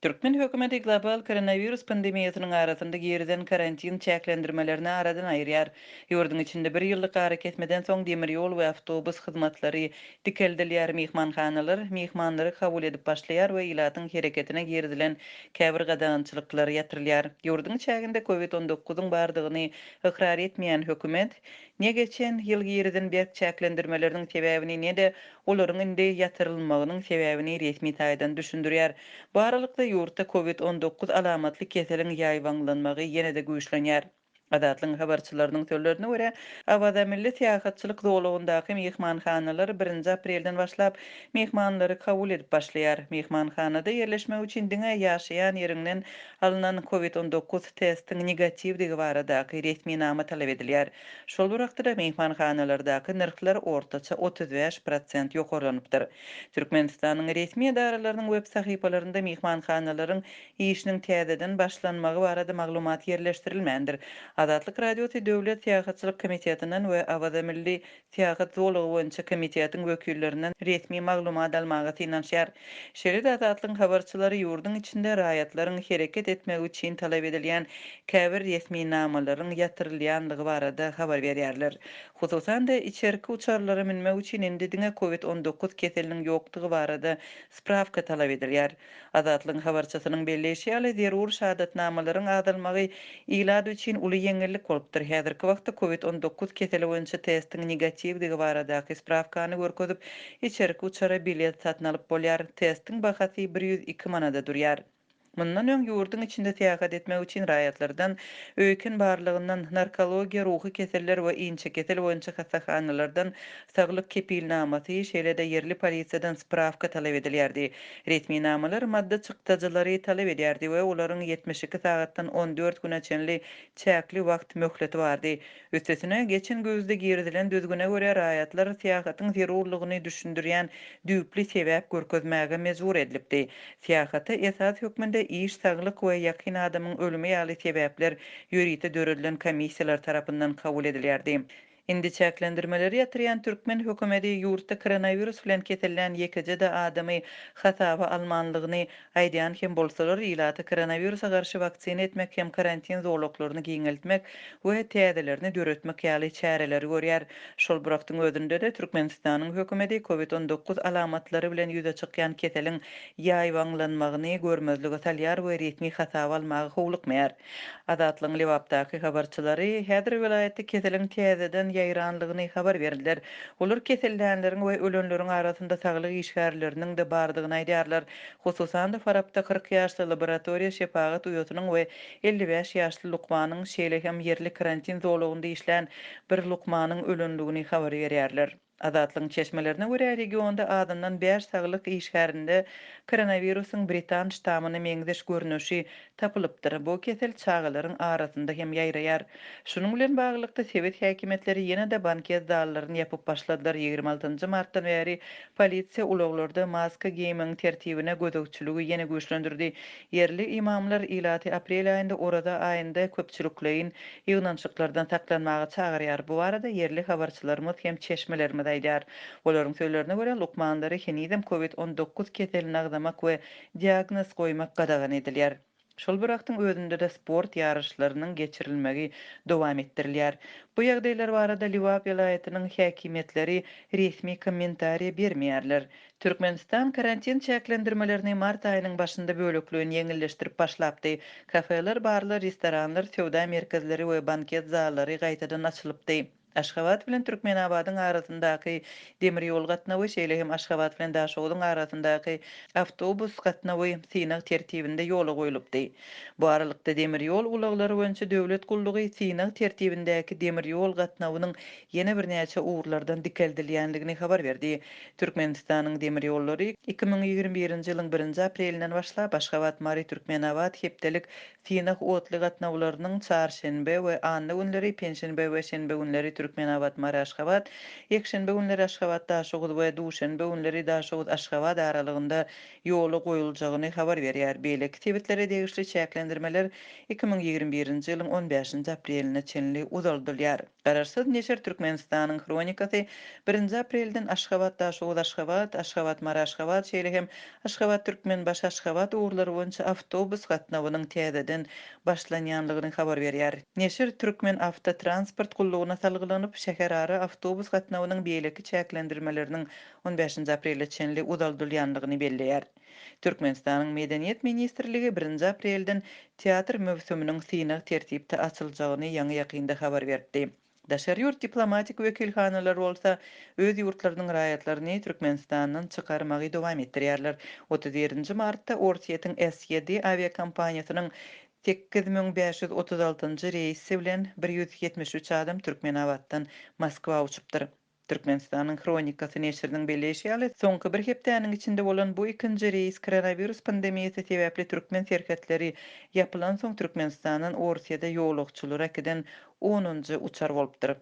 Türkmen hökümeti global koronawirus pandemiýasynyň arasynda girizen karantin çäklendirmelerini aradan aýyrýar. Ýurduň içinde bir ýyllyk arakesmeden soň demir ýol we awtobus hyzmatlary dikeldilýär, myhmanhanalar myhmanlary kabul edip başlaýar we ilatyň hereketine girizilen käbir gadagançylyklar ýatyrylýar. Ýurduň çäginde covid 19-yň bardygyny ykrar etmeýän hökümet ne geçen ýyl girizen berk çäklendirmeleriniň sebäbini ne-de olaryň indi ýatyrylmagynyň sebäbini resmi taýdan düşündirýär. Bu aralykda ýurtda covid 19 alamatly keseliň ýaýbaňlanmagy ýene-de güýçlenýär. Azatlygyň habarçylarynyň sözlerine görä, Awaza milli syýahatçylyk zolagyndaky myhmanhanalar birinji aprelden başlap myhmanlary kabul edip başlaýar. Myhmanhanada ýerleşmek üçin diňe ýaşaýan ýeriňden alnan covid 19 testiň negatiwdigi baradaky resminama talap edilýär. Şol bir wagtda-da myhmanhanalardaky nyrhlar ortaça 35 prosent ýokarlanypdyr. Türkmenistanyň resmi edaralarynyň web sahypalarynda myhmanhanalaryň işiniň täzeden başlanmagy barada maglumat ýerleşdirilmändir. Azatlyk Radiosy Döwlet syýahatçylyk komitetinden we Awaza milli Syýahat zolagy boýunça komitetiň wekillerinden resmi maglumat almaga synanyşýar. Şeýle-de Azatlygyň habarçylary ýurduň içinde raýatlaryň hereket etmegi üçin talap edilýän käbir resminamalaryň ýatyrylýandygy barada habar berýärler. Hususan-da, içerki uçarlara münmek üçin indi diňe covid 19 keseliniň ýokdugy barada sprawka talap edilýär. Azatlygyň habarçysynyň belleýşi ýaly, zerur şahadatnamalaryň azalmagy ilat üçin uly ýeňillik bolupdyr. Häzirki wagtda covid 19 keseli boýunça testiň negatiwdigi baradaky sprawkany görkezip, içerki uçara bilet satyn alyp bolýar. Testiň bahasy 102 manada durýar. Mundan öň ýurduň içinde syýahat etmek üçin raýatlardan öýken barlagyndan, narkologiýa, ruhy keseller we inçekesel boýunça hassahanalardan saglyk kepilnamasy, şeýle-de ýerli polisiýadan sprawka talap edilýärdi. Resminamalar maddy çykdajylary talap edýärdi we olaryň 72 sagatdan 14 güne çenli çäkli wagt möhleti bardy. Üstesine, geçen güýzde girizilen düzgüne görä, raýatlar syýahatyň zerurlygyny düşündirýän düýpli sebäp görkezmäge mejbur edilipdi. Syýahata esas hökmünde iş, saglyk we ýakyn adamyň ölümi ýaly sebäpler ýörite döredilen komissiýalar tarapyndan kabul edilýärdi. Indi çäklendirmeleri ýatyrýan türkmen hökümeti ýurtda koronawirus bilen kesellän ýekeje-de adamy hasaba almanlygyny aýdýan hem bolsalar, ilaty koronawirusa garşy waksina etmek hem karantin zolaklaryny giňeltmek we täzelerini döretmek ýaly çäreleri görýär. Şol bir wagtyň özünde-de, Türkmenistanyň hökümeti covid 19 alamatlary bilen ýüze çykýan keseliň ýaýbaňlanmagyny görmezlige salýar we resmi hasaba almaga howlukmaýar. Azatlygyň Lebapdaky habarçylary häzir welaýatda keseliň täzeden ýaýranlygyny habar berdiler. Olar kesellänleriň we ölenleriň arasynda saglyk işgärleriniň-de bardygyny aýdýarlar. Hususan-da, Farapda 40 ýaşly laboratoriýa şepagat uýasynyň we 55 ýaşly lukmanyň, şeýle hem ýerli karantin zolagynda işlän bir lukmanyň ölendigini habar berýärler. Azatlygyň çeşmelerine görä, regionda azyndan bäş saglyk işgärinde koronawirusyň britan ştamyna meňzeş görnüşi tapylypdyr. Bu kesel çagalaryň arasynda hem ýaýraýar. Şunuň bilen baglylykda, sebit häkimiýetleri ýene-de banket zallaryny ýapyp başladylar. 26 martdan bäri polisiýa ulaglarda maska geýmegiň tertibine gözegçiligi ýene güýçlendirdi. Ýerli ymamlar ilaty aprel aýynda Oraza aýynda köpçülikleýin ýygnanyşyklardan saklanmaga çagyrýar. Bu barada ýerli habarçylarymyz hem çeşmelerimiz aýdýar. Olaryň sözlerine görä, lukmanlary henizem covid 19 keselini agzamak we diagnoz goýmak gadagan edilýär. Şol bir wagtyň özünde-de sport ýaryşlarynyň geçirilmegi dowam etdirilýär. Bu ýagdaýlar barada Lebap welaýatynyň häkimiýetleri resmi kommentariýa bermeýärler. Türkmenistan karantin çäklendirmelerini mart aýynyň başynda bölekleýin ýeňilleşdirip başlapdy. Kafeler, barlar, restoranlar, söwda merkezleri we banket zallary gaýtadan açylypdy. Aşgabat bilen Türkmenabadyň arasyndaky demir ýol gatnawy, şeýle hem Aşgabat bilen Daşogzuň arasyndaky awtobus gatnawy synag tertibinde ýola goýlupdy. Bu aralykda, demir ýol ulaglary boýunça döwlet gullugy synag tertibindäki demir ýol gatnawynyň ýene birnäçe ugurlardan dikeldilýändigini habar berdi. Türkmenistanyň demir ýollary 2021-nji ýylyň birinji aprelinden başlap Aşgabat-Mary-Türkmenabat hepdelik synag otly gatnawlarynyň çarşenbe we anna günleri, penşenbe we şenbe günleri Türkmenabat-Mary-Aşgabat, ýekşenbe günleri Aşgabat-Daşoguz we duşenbe günleri Daşoguz-Aşgabat aralygynda ýola goýuljagyny habar berýär. Beýleki sebitlere degişli çäklendirmeler 2021-nji ýylyň on bäşinji apreline çenli uzaldylýar. Garaşsyz neşir Türkmenistanyň Hronikasy birinji aprelden Aşgabat-Daşoguz-Aşgabat, Aşgabat-Mary-Aşgabat, şeýle hem Aşgabat-Türkmenbaşy-Aşgabat ugurlary boýunça awtobus gatnawynyň täzeden başlanýanlygyny habar berýär. Neşir Türkmenawtotransport gullugyna salgylanyp, şäherara awtobus gatnawynyň beýleki çäklendirmeleriniň on bäşinji aprele çenli uzaldylýanlygyny belleýär. Türkmenistanyň Medeniýet ministrligi birinji aprelden teatr möwsüminiň synag tertipde açyljagyny ýaňy-ýakynda habar beripdi. Daşary ýurt diplomatik wekilhanalary bolsa öz ýurtlarynyň raýatlaryny Türkmenistandan çykarmagy dowam etdirýärler. 31-nji martda Orsýetiň SED awiakompaniýasynyň 8536-njy reýsi bilen 173 adam Türkmenabatdan Moskwa uçupdyr. Türkmenistanyň Hronikasy neşiriniň belleýşi ýaly, soňky bir hepdäniň içinde bolan bu ikinji reýs koronawirus pandemiýasy sebäpli türkmen serhetleri ýapylansoň Türkmenistandan Orsýede ýolagçylary äkiden onunjy uçar bolupdyr.